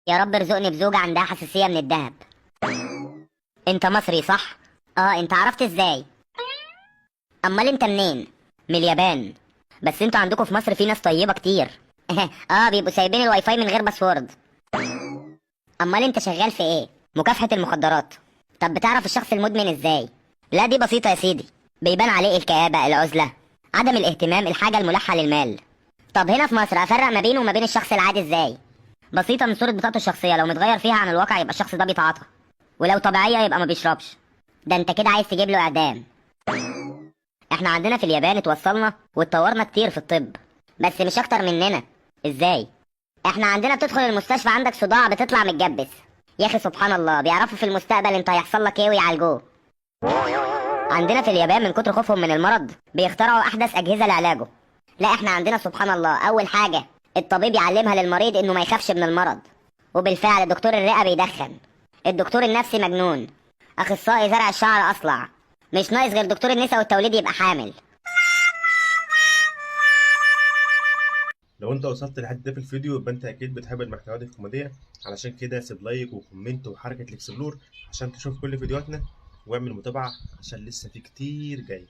يا رب ارزقني بزوجة عندها حساسية من الذهب. انت مصري صح؟ اه، انت عرفت ازاي؟ امال انت منين؟ من اليابان. بس انتوا عندكم في مصر في ناس طيبة كتير. اه، بيبقوا سايبين الواي فاي من غير password. امال انت شغال في ايه؟ مكافحة المخدرات. طب بتعرف الشخص المدمن ازاي؟ لا دي بسيطة يا سيدي، بيبان عليه الكآبة، العزلة، عدم الاهتمام، الحاجة الملحة للمال. طب هنا في مصر افرق ما بينه وما بين الشخص العادي ازاي؟ بسيطة، من صورة بطاقته الشخصية، لو متغير فيها عن الواقع يبقى الشخص ده بيتعاطى، ولو طبيعية يبقى ما بيشربش. ده انت كده عايز تجيب له اعدام. احنا عندنا في اليابان اتوصلنا واتطورنا كتير في الطب، بس مش اكتر مننا. ازاي؟ احنا عندنا بتدخل المستشفى عندك صداع بتطلع متجبس. يا اخي سبحان الله، بيعرفوا في المستقبل انت هيحصل لك ايه ويعالجوه. عندنا في اليابان من كتر خوفهم من المرض بيخترعوا احدث اجهزة لعلاجه. لا احنا عندنا سبحان الله اول حاجة الطبيب يعلمها للمريض انه ما يخافش من المرض، وبالفعل دكتور الرئة بيدخن، الدكتور النفسي مجنون، اخصائي زرع الشعر اصلع، مش ناقص غير دكتور النساء والتوليد يبقى حامل. لو انت وصلت لحد ده في الفيديو يبقى انت اكيد بتحب المحتويات الكوميدية، علشان كده سيب like و comment وحركه ال explore عشان تشوف كل فيديوهاتنا، واعمل متابعه عشان لسه في كتير جاي.